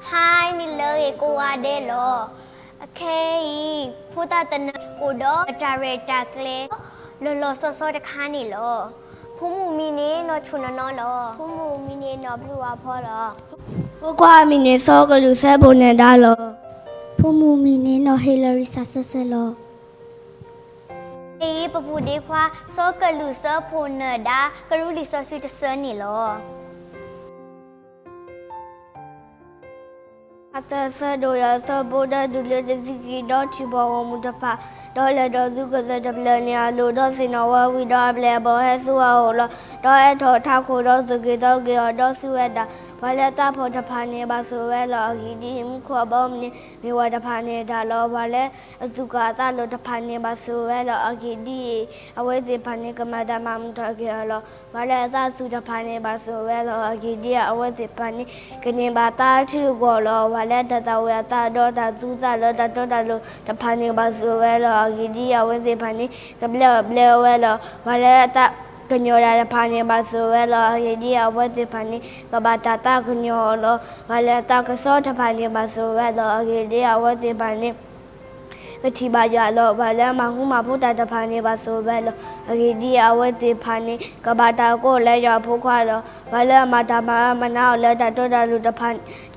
ဟါနံၤလၢအဂ့ၤကိးဂၤဒဲးလီၤ. အခဲအံၤ ဖိသၣ်တနၢၤအိၣ်ဒီးတၢ်ရဲၣ်တၢ်ကျဲၤ လီၤလီၤဆီဆီတခါန့ၣ်လီၤ. ဖိမုၣ်မံၤန့ၣ်နီၢ်ဆူၣ်နီၢ်နီၢ်လီၤ. ဖိမုၣ်မံၤန့ၣ်နီၢ်ဘျုးဝါဖီလီၤ. ဖိခွါမံၤန့ၣ်စီၤကလူးစၢဖှိၣ်နၢၤဒါလီၤ. ဖိမုၣ်မံၤန့ၣ်နီၢ်ဟ့လရံစးစၢၢ်စၢၢ်လီၤ. အံၤ ပပုၢ်ဒ့ခွါ စီၤကလူးစၢဖှိၣ်နၢၤဒါ ကရူၢ်လံာ်စီဆှံတဆၢန့ၣ်လီၤ. မးသဲအဆၢဒိၣ်ယဲၢ် အဆၢဖိတၢတုၤလၢတဆံခံ, ဒီးထံၣ်ပှၤဂီၢ်မုၢ်တဖၣ်, ဒီးလဲၤဒီးသူကစၢၢ်တဖျၢၣ်န့ၣ်အလိၤ, ဒီးသ့ၣ်နီၣ်ဝဲဝံၤဒီးအပျဲၢ်အဘီၣ်ဟဲဆူအအိၣ်လီၤ. ဒီးအဲၣ်ထီၣ်ထးခိၣ်ဒီးသိၣ်က့ၤသီက့ၤအီၤ, ဒီးစံးဝဲဒၣ်, ပှၤလၢအသးဖှီၣ်တဖၣ်န့ၣ်ဘၣ်ဆိၣ်ဝဲလီၤ. အဂ့ၢ်ဒ်အံၤ, မူခိၣ်အဘီအမုၢ်န့ၣ် မ့ၢ်ပှၤတဖၣ်န့ၣ်အတၢ်လီၤ. ပှၤလၢအသူၣ်က့ၤအသးလိၤတဖၣ်န့ၣ်ဘၣ်ဆိၣ်ဝဲလီၤ. အဂ့ၢ်ဒ်အံၤ, အဝဲသ့ၣ်တဖၣ်န့ၣ် ကမၤတၢ်မၤမုာ်ထီၣ်က့ၤအီၤလီၤ. ပှၤလၢအသးစူၤတဖၣ်န့ၣ်ဘၣ်ဆိၣ်ဝဲလီၤ. အဂ့ၢ်ဒ်အံၤ, အဝဲသ့ၣ်တဖၣ်န့ၣ် ကန့ၢ်ဘၣ်တၢ်ထူၣ်အဂီၢ်လီၤ. ပှၤလၢအတၢ်သၣ်ဝံၤအသးဒီးတၢ်သူသးလၢတၢ်တီတၢ်လိၤတဖၣ်န့ၣ်ဘၣ်ဆိၣ်ဝဲလီၤ. အဂ့ၢ်ဒ်အံၤ, အဝဲသ့ၣ်တဖၣ်န့ၣ် ကဘျၢဘျၢဝဲလီၤ. ပှၤလၢအသးကညီၤတၢ်တဖၣ်န့ၣ်ဘၣ်ဆိၣ်ဝဲလီၤ. အဂ့ၢ်ဒ်အံၤ, အဝဲသ့ၣ်တဖၣ်န့ၣ် ကဘၣ်တၢ်သးကညီၤအီၤလီၤ. ပှၤလၢအသးကဆှီတဖၣ်န့ၣ်ဘၣ်ဆိၣ်ဝဲလီၤ. အဂ့ၢ်ဒ်အံၤ, အဝဲသ့ၣ်တဖၣ်န့ၣ် ကထံၣ်ဘၣ်ယွၤလီၤ. ပှၤလၢအမၤဃူမၤဖိးတၢ်တဖၣ်န့ၣ်ဘၣ်ဆိၣ်ဝဲလီၤ. အဂ့ၢ်ဒ်အံၤ, အဝဲသ့ၣ်တဖၣ်န့ၣ် ကဘၣ်တၢ်ကိးလၢယွၤအဖိခွါလီၤ. ပှၤလၢအမၤတၢ်မၤမနုၤအီၤလၢတၢ်တီတၢ်လိၤတဖၣ်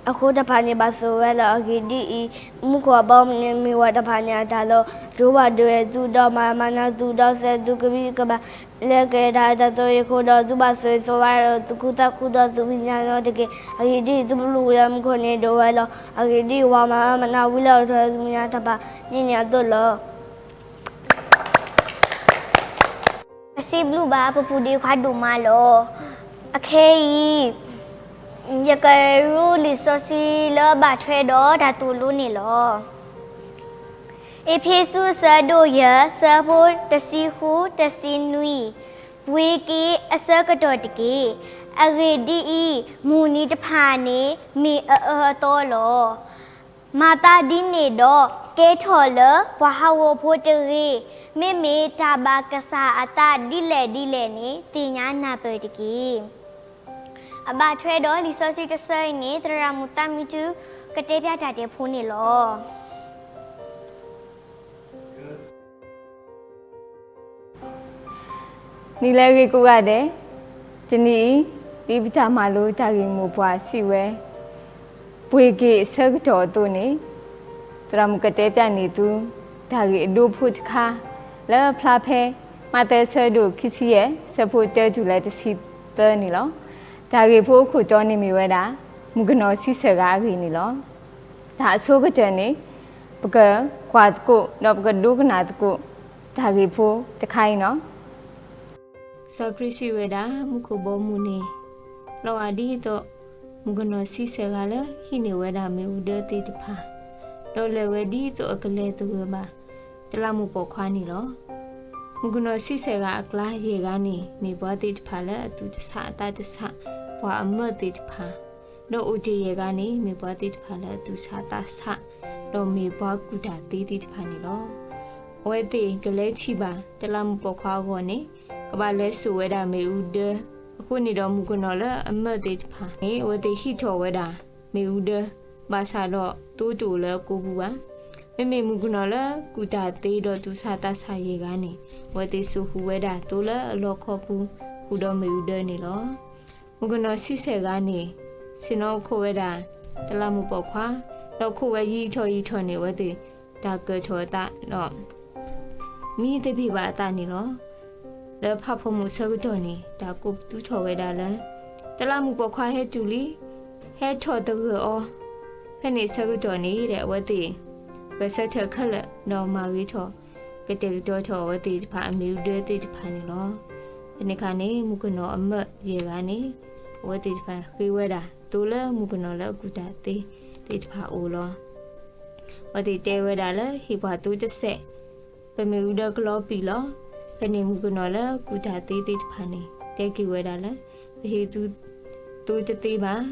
အဃိတဖၣ်န့ၣ်ဘၣ်ဆိၣ်ဝဲလီၤ. အဂ့ၢ်ဒ်အံၤ, မူခိၣ်အဘီအမုၢ်န့ၣ် မ့ၢ်ပှၤတဖၣ်န့ၣ်အတၢ်လီၤ. ဒိၣ်ဘၣ်ဒိၣ်အဲၣ်သုဒီးမၤမၤနၢၤသုဒီးစဲသုကဘံၣ်ကဘၣ် လၢကဲဒၣ်တၢ်သိၣ်ယံၤခိၣ်ဒီး သုဘၣ်ဆိၣ်ဂ့ၤဆိၣ်ဝါဒီးသုကူၣ်သးခုဒီးသုမဲာ်ညါနီတက့ၢ်. အဂ့ၢ်ဒ်အံၤ, သုပလူၤလၢမူခိၣ်န့ၣ်ဒိၣ်ဝဲလီၤ. အဂ့ၢ်ဒ်အံၤ, ပှၤမၤမၤနၢၤဝံၤလၢအထီၣ်သုမဲာ်ညါတဖၣ် န့ၢ်န့ၢ်အသိးလီၤ. ပစံးဘျုးဘၣ်ပပုၢ်ဒ့ခွါဒိၣ်မးလီၤ. အခဲအံၤ ယကရူၢ်လံာ်စီဆှံလၢဘၣ်ထွဲဒီးတၢ်သိၣ်လိန့ၣ်လီၤ. အ့းဖ့းစူး အဆၢဒိၣ်ယဲၢ် အဆၢဖိတဆံဃု တဆံနွံ, ပှ့ၤက့ၤအဆၢကတီၢ်တက့ၢ်. အဂ့ၢ်ဒ်အံၤ, မုၢ်နံၤတဖၣ်န့ၣ် မ့ၢ်အအၢအသီလီၤ. မၤသးဒ်န့ၣ်ဒီး ကဲထီၣ်လၢပှၤဟးဂီၤဖိတဂ့ၤ, မ့မ့ၢ်တၢ်ဘၣ်ကစၢ်အသးဒ်လဲၣ်ဒ်လဲၣ်န့ၣ် သ့ၣ်ညါနၢ်ပၢၢ်တက့ၢ်. အဘၣ်ထွဲဒီးလံာ်စီဆှံတဆၢအံၤန့ၣ် သရၣ်မုၣ်သးမံထူ ကတဲဖျါတၢ်တဲဖိန့ၣ်လီၤ. နံၤလၢအဂ့ၤကိးဂၤဒဲး, တနံၤအံၤ ဒ်ပတၢ်မၤလိတၢ်ဂ့ၢ်မိၢ်ပှၢ်စံးဝဲ ပှ့ၤက့ၤအဆၢကတီၢ်အသိးန့ၣ်, သရၣ်မုၣ်ကတဲပျးန့ၢ်သု တၢ်ဂ့ၢ်အဒိဖိတခါ လၢဖျါဖဲ မးသဲအဆၢဒိၣ်ခံဆံယဲၢ် အဆၢဖိတၢတုၤလၢတဆံသၢန့ၣ်လီၤ. တၢ်ဂ့ၢ်ဖိအခိၣ်တီန့ၣ်မ့ၢ်ဝဲဒၣ် မုၣ်ကနီၤဆံဆဲၣ်ဂၤအဂ့ၢ်န့ၣ်လီၤ. တၢ်အဆိကတၢၢ်န့ၣ် ပကကွၢ်သကိး ဒီးပကဒိကနၣ်သကိး တၢ်ဂ့ၢ်ဖိတခါအံၤန့ၣ်လီၤ. စီၤခရံာ်စံးဝဲဒၣ်, မူခိၣ်ဘီမုၢ်န့ၣ် လီၤဂာ်ဒ်သိး မုၣ်ကနီၤဆံဆဲၣ်ဂၤလၢဟံးန့ၢ်ဝဲဒၣ်မ့ၣ်အူဒၢသ့ၣ်တဖၣ်, ဒီးလဲၤဝဲဒ်သိးအကလဲၤသဂၢၢ်ဘၣ် တလးမူးပိာ်ခွါန့ၣ်လီၤ. မုၣ်ကနီၤဆံဆဲၣ်ဂၤအကျါယဲၢ်ဂၤန့ၣ် မ့ၢ်ပှၤသ့ၣ်တဖၣ်လၢအသူၣ်တဆးအသးတဆး ပှၤအမၢၢ်သ့ၣ်တဖၣ်, ဒီးအိၣ်တ့ၢ်ယဲၢ်ဂၤန့ၣ် မ့ၢ်ပှၤသ့ၣ်တဖၣ်လၢအသူၣ်ဆးသးဆး ဒီးမ့ၢ်ပှၤကူၣ်တၢ်သ့သ့ၣ်တဖၣ်န့ၣ်လီၤ. အဝဲသ့ၣ်ကလဲၤထံၣ်ဘၣ် တလးမူးပိာ်ခွါအဂီၢ်န့ၣ် ကဘၣ်လဲၤစိာ်ဝဲဒၣ်မ့ၣ်အူဒၢ, အဃိန့ၣ်ဒီးမုၣ်ကနီၤလၢအမၢၢ်သ့ၣ်တဖၣ်န့ၣ် အဝဲသ့ၣ်ဟံးထီၣ်ဝဲဒၣ်မ့ၣ်အူဒၢ, ဘၣ်ဆၣ်ဒီးသိတအိၣ်လၢအကိာ်ပူၤဘၣ်. မ့မ့ၢ်မုၣ်ကနီၤလၢကူၣ်တၢ်သ့ဒီးသူၣ်ဆးသးဆးယဲၢ်ဂၤန့ၣ် အဝဲသ့ၣ်စိာ်ဃုာ်ဝဲဒၣ်သိလၢအလီခီပူၤ ဃုာ်ဒီးမ့ၣ်အူဒၢန့ၣ်လီၤ. မုၣ်ကနီၤဆံဆဲၣ်ဂၤန့ၣ် ဆ့ၣ်နီၤအိၣ်ခိးဝဲဒၣ် တလးမူးပိာ်ခွါ, ဒီးခိးဝဲယံာ်ထီၣ်ယံာ်ထီၣ်န့ၣ် အဝဲသ့ၣ်တၢ်ကၢၣ်ထီၣ်အသးဒီး မံသပ့ၤဘၣ်အသးန့ၣ်လီၤ. လၢဖးဖီမုၢ်အဆၢကတီၢ်န့ၣ် တၢ်ကိးပသူထီၣ်ဝဲဒၣ်လၢ တလးမူးပိာ်ခွါဟဲတုၤလံ, ဟဲထီၣ်သဂၢၢ်အီၤ, ဖဲန့ၣ်အဆၢကတီၢ်န့ၣ်ဒီး အဝဲသ့ၣ် ဂဲၤဆၢထၢၣ်ခဲလၢာ် ဒီးမၤဂ့ၤထီၣ် ကတဲာ်ကတီၤထီၣ်အဝဲသ့ၣ်တဖၣ်အမ့ၣ်အူဒၢသ့ၣ်တဖၣ်န့ၣ်လီၤ. ဖဲန့ၣ်အခါန့ၣ် မုၣ်ကနီၤအမၢၢ်ယဲၢ်ဂၤန့ၣ် အဝဲသ့ၣ်တဖၣ်ဃ့ဝဲဒၣ်သိလၢမုၣ်ကနီၤလၢအကူၣ်တၢ်သ့သ့ၣ်တဖၣ်အအိၣ်လီၤ. အဝဲသ့ၣ်တဲဝဲဒၣ်လၢ ဟ့ၣ်ပှၤသိတစဲး, ပမ့ၣ်အူဒၢကလီၤပံာ်လီၤ. ဖဲန့ၣ်မုၣ်ကနီၤလၢအကူၣ်တၢ်သ့သ့ၣ်တဖၣ်န့ၣ် တဲက့ၤဝဲဒၣ်လၢ ပဟ့ၣ်သုသိတသ့ဘၣ်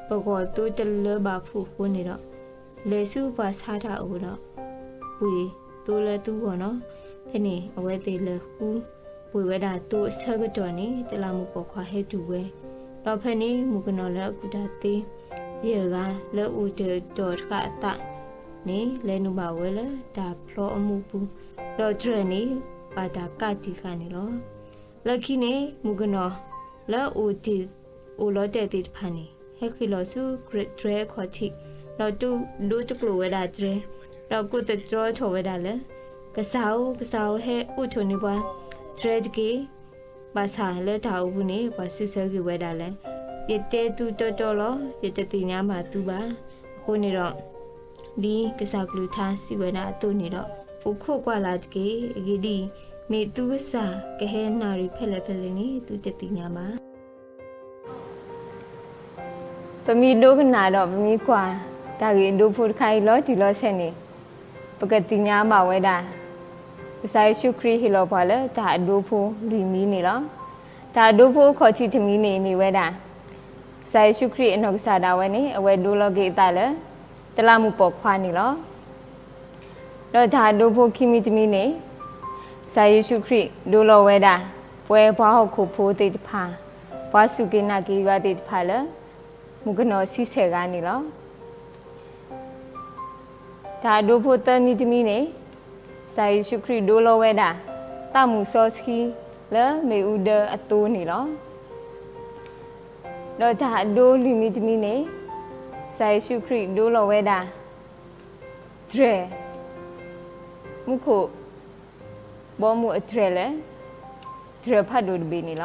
ပဂီၢ်သိတလၢဘၣ်ဖုးအဃိန့ၣ်ဒီး လဲၤဆူပှၤဆါတၢ်အအိၣ်ဒီး ပှ့ၤသိလၢသုဂီၢ်နီၤ. ဖဲန့ၣ်အဝဲသ့ၣ်လဲၤဃုပှ့ၤဝဲဒၣ်သိအဆၢကတီၢ်န့ၣ် တလးမူးပိာ်ခွါဟဲတုၤဝဲ, ဒီးဖဲန့ၣ်မုၣ်ကနီၤလၢအကူၣ်တၢ်သ့ ယဲၢ်ဂၤလၢအိၣ်တ့ၢ်အတီၢ်တဃာ်အသးန့ၣ် လဲၤနုာ်ဘၣ်ဝဲလၢတၢ်ဖျီအမူးအပူၤ, ဒီးတြဲၤန့ၣ် ဘၣ်တၢ်ကးတံာ်ဃာ်န့ၣ်လီၤ. လၢခံန့ၣ် မုၣ်ကနီၤလၢအိၣ်တ့ၢ်အိၣ်လီၤတဲာ်သ့ၣ်တဖၣ်န့ၣ် ဟဲဃ့ၢ်လီၤဆူတြဲၤအခီၣ်ထံး, ဒီးဒိတကျိာ်ဝဲဒၣ်တြဲၤ, ဒီးကိးသတြီထီၣ်ဝဲဒၣ်လၢ ကစၢ်ဧၢ, ကစၢ်ဧၢ, ဟဲအိးထီၣ်န့ၢ်ပှၤတြဲၤတက့ၢ်. ဘၣ်ဆၣ်လၢတၢ်အိၣ်ပူၤန့ၣ် ပှၤစံးဆၢက့ၤဝဲဒၣ်လၢ ယတဲသုတီတီလီၤ, ယတသ့ၣ်ညါဘၣ်သုဘၣ်. အဃိန့ၣ်ဒီး ဒ်ကစၢ်ကလုၢ်ကထါစံးဝဲဒၣ်အသိးန့ၣ်ဒီး အိၣ်ခိးကွၢ်လၢ်တက့ၢ်. အဂ့ၢ်ဒ်အံၤ, မ့ၢ်သုကစၢ်ကဟဲနၣ်ရံၣ်ဖဲလဲၣ်ဖဲလဲၣ်န့ၣ် သုတသ့ၣ်ညါဘၣ်. ပမ့ၢ်ဒိကနၣ်ဒီးပမ့ၢ်ကွၢ် တၢ်ဂ့ၢ်အဒိဖိတခါအံၤလီၤတံၢ်လီၤဆဲးန့ၣ် ပကသ့ၣ်ညါဘၣ်ဝဲဒၣ် ကစၢ်ယ့ၣ်ၡူးခရံာ်ဟ့ၣ်လီၤပှၤလၢတၢ်အဒိဖိလွံၢ်မံၤန့ၣ်လီၤ. တၢ်အဒိဖိအခီၣ်ထံးတမံၤန့ၣ်မ့ၢ်ဝဲဒၣ် ကစၢ်ယ့ၣ်ၡူးခရံာ်အနီၢ်ကစၢ်ဒၣ်ဝဲန့ၣ် အဝဲဒိလီၤက့ၤအသးလၢ တလးမူးပိာ်ခွါန့ၣ်လီၤ. ဒီးတၢ်အဒိဖိခံမံၤတမံၤန့ၣ် ကစၢ်ယ့ၣ်ၡူးခရံာ်ဒိလီၤဝဲဒၣ် ပှဲၤပှၤဟီၣ်ခိၣ်ဖိသ့ၣ်တဖၣ်, ပှၤစူၢ်က့ၤနာ်က့ၤယွၤသ့ၣ်တဖၣ်လၢ မုၣ်ကနီၤဆံဆဲၣ်ဂၤန့ၣ်လီၤ. တၢ်အဒိဖိသၢမံၤတမံၤန့ၣ် ကစၢ်ယ့ၣ်ၡူးခရံာ်ဒိလီၤဝဲဒၣ် သးမုၢ်စီဆှံလၢမ့ၣ်အူဒၢအသိန့ၣ်လီၤ. ဒီးတၢ်အဒိလွံၢ်မံၤတမံၤန့ၣ် ကစၢ်ယ့ၣ်ၡူးခရံာ်ဒိလီၤဝဲဒၣ် တြဲၤ, မူခိၣ် ဘီမုၢ်အတြဲၤလၢ တြဲၤဖးဒိၣ်တဘ့ၣ်န့ၣ်လီၤ.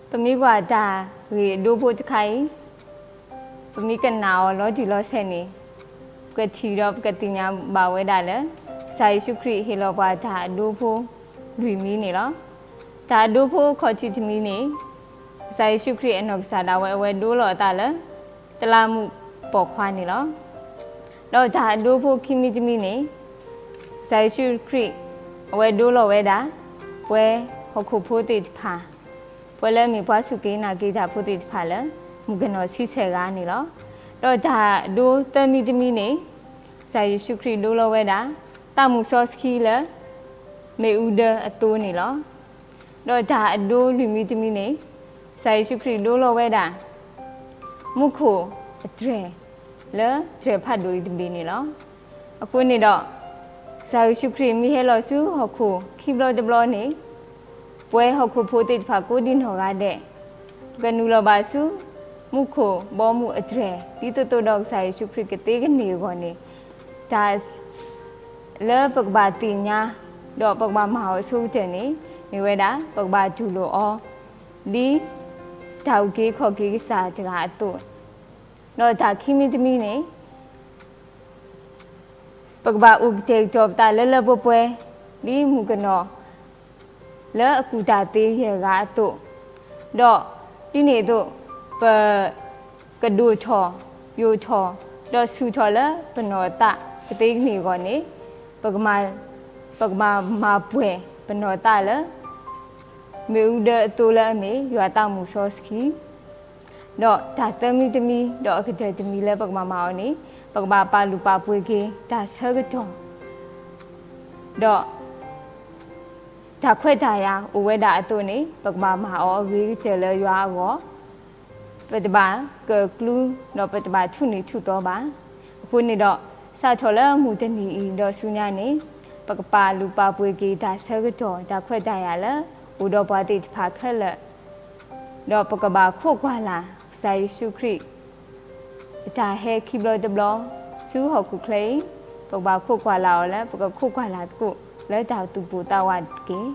ပမ့ၢ်ကွၢ်တၢ်ဂ့ၢ်အဒိဖိတခါအံၤ ပမ့ၢ်ကနၣ်အီၤလီၤတံၢ်လီၤဆဲးန့ၣ် ပကထံၣ်ဒီးပကသ့ၣ်ညါဘၣ်ဝဲဒၣ်လၢ ကစၢ်ယ့ၣ်ၡူးခရံာ်ဟ့ၣ်လီၤပှၤတၢ်အဒိဖိလွံၢ်မံၤန့ၣ်လီၤ. တၢ်အဒိဖိအခီၣ်ထံးတမံၤန့ၣ် ကစၢ်ယ့ၣ်ၡူးခရံာ်အနီၢ်ကစၢ်ဒၣ်ဝဲ အဝဲဒိလီၤအသးလၢ တလးမူးပိာ်ခွါန့ၣ်လီၤ. ဒီးတၢ်အဒိဖိခံမံၤတမံၤန့ၣ် ကစၢ်ယ့ၣ်ၡူးခရံာ် အဝဲဒိလီၤဝဲဒၣ် ပှဲၤဟီၣ်ခိၣ်ဖိသ့ၣ်တဖၣ်, ပှဲၤလၢအမ့ၢ်ပှၤစူၢ်က့ၤနာ်က့ၤတၢ်ဖိသ့ၣ်တဖၣ်လၢ မုၣ်ကနီၤဆံဆဲၣ်ဂၤန့ၣ်လီၤ. ဒီးတၢ်အဒိသၢမံၤတမံၤန့ၣ် ကစၢ်ယ့ၣ်ၡူးခရံာ်ဒိလီၤဝဲဒၣ် သးမုၢ်စီဆှံလၢ မ့ၣ်အူဒၢအသိန့ၣ်လီၤ. ဒီးတၢ်အဒိလွံၢ်မံၤတမံၤန့ၣ် ကစၢ်ယ့ၣ်ၡူးခရံာ်ဒိလီၤဝဲဒၣ် မူခိၣ်အတြဲၤ လၢတြဲၤဖးဒိၣ်အံၤတဘ့ၣ်န့ၣ်လီၤ. အဃိန့ၣ်ဒီး ကစၢ်ယ့ၣ်ၡူးခရံာ်မ့ၢ်ဟဲလီၤဆူဟီၣ်ခိၣ်ခံဘျီတဘျီန့ၣ် ပဝဲဟီၣ်ခိၣ်ဖိသ့ၣ်တဖၣ်ကိးဒံနီၢ်ဂၤဒဲး ပကနုာ်လီၤဘၣ်ဆူ မူခိၣ်ဘီမုၢ်အတြဲၤ ဒ်သိးသိးဒီးကစၢ်ယ့ၣ်ၡူးခရံာ်ကသ့ကန့ၢ်အဂီၢ်န့ၣ် တၢ်လၢပကဘၣ်သ့ၣ်ညါ ဒီးပကဘၣ်မၤအီၤအဆိကတၢၢ်န့ၣ် မ့ၢ်ဝဲဒၣ် ပကဘၣ်တူၢ်လိာ်အီၤ ဒ်တၢ်အုၣ်က့ၤခီၣ်က့ၤကစၢ်တဂၤအသိး, ဒီးတၢ်ခံမံၤတမံၤန့ၣ် ပကဘၣ်အိၣ်ကတဲာ်ကတီၤပသးလၢလၢပှဲၤပှဲၤ ဒ်မုၣ်ကနီၤ လၢအကူၣ်တၢ်သ့ယဲၢ်ဂၤအသိး, ဒီးဒ်န့ၣ်အသိး ပကဒိၣ်ထီၣ် ယိာ်ထီၣ် ဒီးဆူၣ်ထီၣ်လၢပနီၢ်သးကသ့ကန့ၢ်အဂီၢ်န့ၣ် ပကမၤ ပကမၤမၤပှဲၤပနီၢ်သးလၢ မ့ၣ်အူဒၢအသိလၢအမ့ၢ်ယွၤသးမုၢ်စီဆှံ ဒီးတၢ်သၢမံၤတမံၤ ဒီးအကတၢၢ်တမံၤလၢပကဘၣ်မၤအီၤန့ၣ် ပကဘၣ်ပာ်လုၢ်ပာ်ပှ့ၤက့ၤတၢ်ဆၢကတီၢ် ဒီးတၢ်ခွဲးတၢ်ယာ်အိၣ်ဝဲဒၣ်အသိးန့ၣ် ပကဘၣ်မၤအီၤအဂ့ၤကတၢၢ်လၢယွၤအဂီၢ်, ပတဘၣ်ကၢၣ်ကျူ ဒီးပတဘၣ်ထူးနံၤထူးသီဘၣ်. အဃိန့ၣ်ဒီး စးထီၣ်လၢမုၢ်တနံၤအံၤဒီးဆူညါန့ၣ် ပကပာ်လုၢ်ပာ်ပှ့ၤက့ၤတၢ်ဆၢကတီၢ် တၢ်ခွဲးတၢ်ယာ်လၢအိၣ်ဒီးပှၤသ့ၣ်တဖၣ်ခဲလၢာ် ဒီးပကဘၣ်ခိးကွၢ်လၢ် ကစၢ်ယ့ၣ်ၡူးခရံာ် အတၢ်ဟဲခံဘျီတဘျီ ဆူဟီၣ်ခိၣ်ချၢအံၤ, ပကဘၣ်ခိးကွၢ်လၢ်အီၤလၢ ပကခိးကွၢ်လၢ်သကိးလၢတၢ်သူၣ်ပိၢ်သးဝးတက့ၢ်.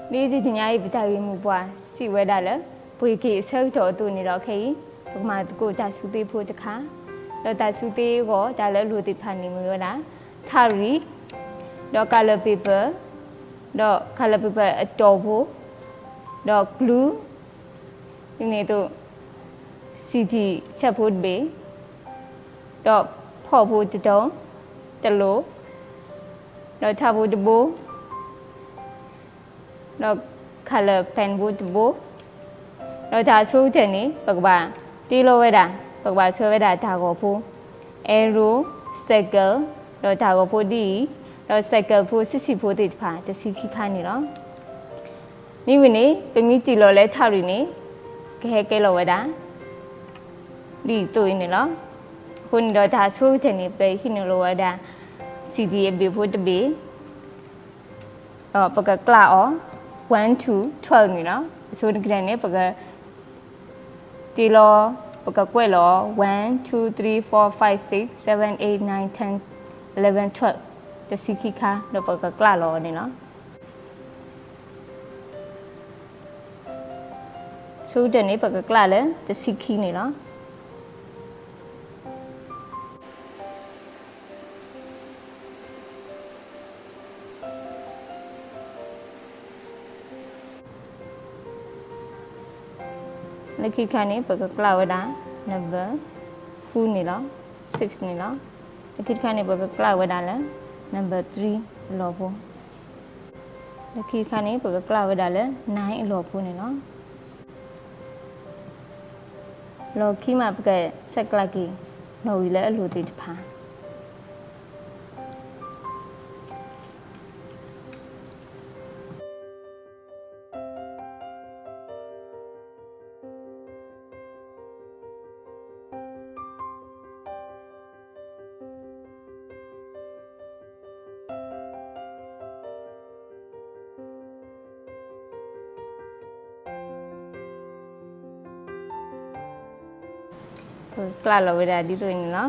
ဒ်တနံၤညါအံၤ ပတၢ်ဂ့ၢ်မိၢ်ပှၢ်စံးဝဲဒၣ်လၢ ပှ့ၤက့ၤအဆၢကတီၢ်အသိးန့ၣ်ဒီးခဲအံၤ ပကမၤသကိးတၢ်စုသ့ဖိတခါ, ဒီးတၢ်စုသ့အဂီၢ် တၢ်လၢအလိၣ်သ့ၣ်တဖၣ်န့ၣ်မ့ၢ်ဝဲဒၣ် ထးရံၣ်, ဒီး color paper, ဒီး color paper အတီၢ်ဖိ, ဒီးကျူ, ဒ်န့ၣ်အသိး စံၣ်ထံၣ်ဆၢဖိတဘ့ၣ်, ဒီးဖီၣ်ဖိတတီၤ, တလိၣ်, ဒီးထးဖိတဘိ, ဒီး color pen ဖိတဘိ, ဒီးတၢ်အဆိကတၢၢ်န့ၣ် ပကဘၣ်တ့လီၤဝဲဒၣ်, ပကဘၣ်ဆွဲဝဲဒၣ်တၢ်ဂီၤဖိ, arrow, circle, ဒီးတၢ်ဂီၤဖိဒ်အံၤ, ဒီးစဲးကၢးဖိဆံးဆံးဖိသ့ၣ်တဖၣ် တဆံခံခါန့ၣ်လီၤ. မ့ၢ်ဝံၤန့ၣ် ပမ့ၢ်တ့ၢ်လီၤလၢထၣ်ရံၣ်န့ၣ် ကဟဲကဲလီၤဝဲဒၣ် ဒ်သိးအံၤန့ၣ်လီၤ. အဃိန့ၣ်ဒီးတၢ်ဆိကတၢၢ်န့ၣ် ပဟံးန့ၢ်လီၤဝဲဒၣ် စံၣ်ဒံၣ်အဘ့ၣ်ဖိတဘ့ၣ် ဒီးပကကျၣ်အီၤ one to twelve န့ၣ်လီၤ. အဆိကတၢၢ်န့ၣ် ပက တ့လီၤ ပကကွဲးလီၤ one two three four five six seven eight nine ten eleven twelve တဆံခံခါ ဒီးပကကျၣ်လီၤအီၤန့ၣ်လီၤ. ဆိကတၢၢ်န့ၣ် ပကကျၣ်လၢတဆံခံန့ၣ်လီၤ. လၢခံတခါန့ၣ် ပကကျၣ်ဝဲဒၣ် number two န့ၣ်လီၤ, six န့ၣ်လီၤ. လၢခံတခါန့ၣ် ပကကျၣ်ဝဲဒၣ်လၢ number three အလီၢ်ဖိ, လၢခံတခါန့ၣ် ပကကျၣ်ဝဲဒၣ်လၢ nine အလီၢ်ဖိန့ၣ်လီၤ. လီၢ်ခံမး ပကဆဲးကျိးက့ၤ လီၢ်ဂံၢ်လၢအလိၤသ့ၣ်တဖၣ် ပကကျၣ်လီၤဝဲဒၣ်ဒ်သိးအံၤန့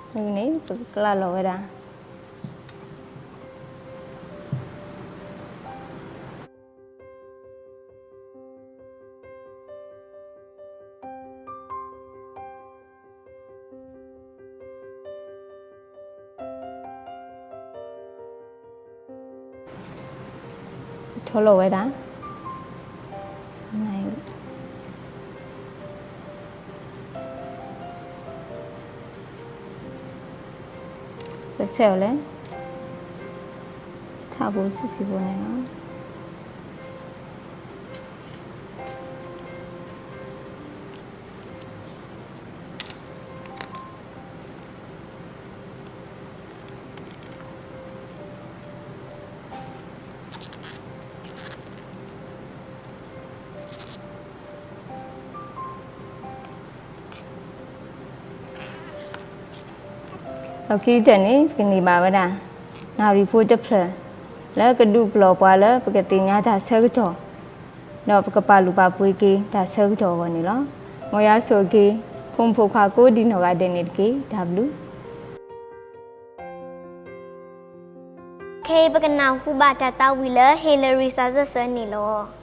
ၣ်လီၤ. န့ၣ် ပကကျၣ်လီၤဝဲဒၣ် ထီလီၤဝဲဒၣ် ပဆဲးအီၤလၢ ထၣ်ဖိဆံးဆံးဖိန့ၣ်လီၤ. လီၢ်ခံကတၢၢ်န့ၣ် ကန့ၢ်ဘၣ်ဝဲဒၣ် နၣ်ရံၣ်ဖိတဖျၢၣ် လၢကဒုးပလီၢ်ပှၤလၢပကသ့ၣ်ညါတၢ်ဆၢကတီၢ် ဒီးပကပာ်လုၢ်ပာ်ပှ့ၤက့ၤတၢ်ဆၢကတီၢ်အဂီၢ်န့ၣ်လီၤ. မ်ယွၤဆိၣ်ဂ့ၤက့ၤ ဖိမုၣ်ဖိခွါကိးဒံနီၢ်ဂၤဒဲးန့ၣ်တက့ၢ်. တၢ်ဘျုး ခဲအံၤပကနၢ်ဟူဘၣ်တၢ်သးဝံၣ်လၢ Hillary စၢၤစၢၤန့ၣ်လီၤ.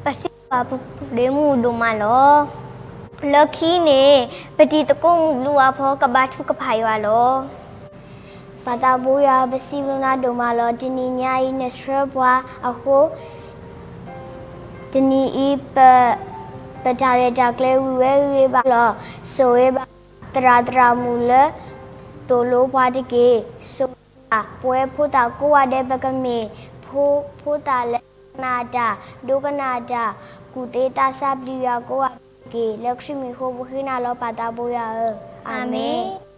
ပစံးဘျုးပပူၤဒ့မုၣ်ဒိၣ်မးလီၤ. လၢခံန့ၣ် ပတံၤသကိးမုၣ်ဘျုးဝါဖီ ကဘါထုကဖၣ်ယွၤလီၤ. ပၢ်သးဘိယွၤ ပစံးဘျုးနၤဒိၣ်မးလီၤ. တနံၤညါအံၤ နဆှၢပှၤအဃိ တနံၤအံၤ ပ ပတၢ်ရဲၣ်တၢ်ကျဲၤဝံၤဝဲဂ့ၤဂ့ၤဘၣ်လီၤ. ဆိၣ်ဂ့ၤဘၣ်သရၣ်သရၣ်မုၣ်လၢ သိၣ်လိပှၤတက့ၢ်. ဆိၣ်ဂ့ၤဘၣ်ပဝဲဖိသၣ်ကိးဂၤဒဲး ပကမ့ၢ်ဖိ ဖိသၣ်လၢ ကနၣ်တၢ် ဒိကနၣ်တၢ် ကူၣ်သ့သးဆးပျံၤယွၤကိးဂၤဒဲးတက့ၢ်. လၢခရံာ်မံၤအဃိ ပဃ့နၤလီၤ ပၢ်သးဘိယွၤဧၢ, အၤမ့ၣ်.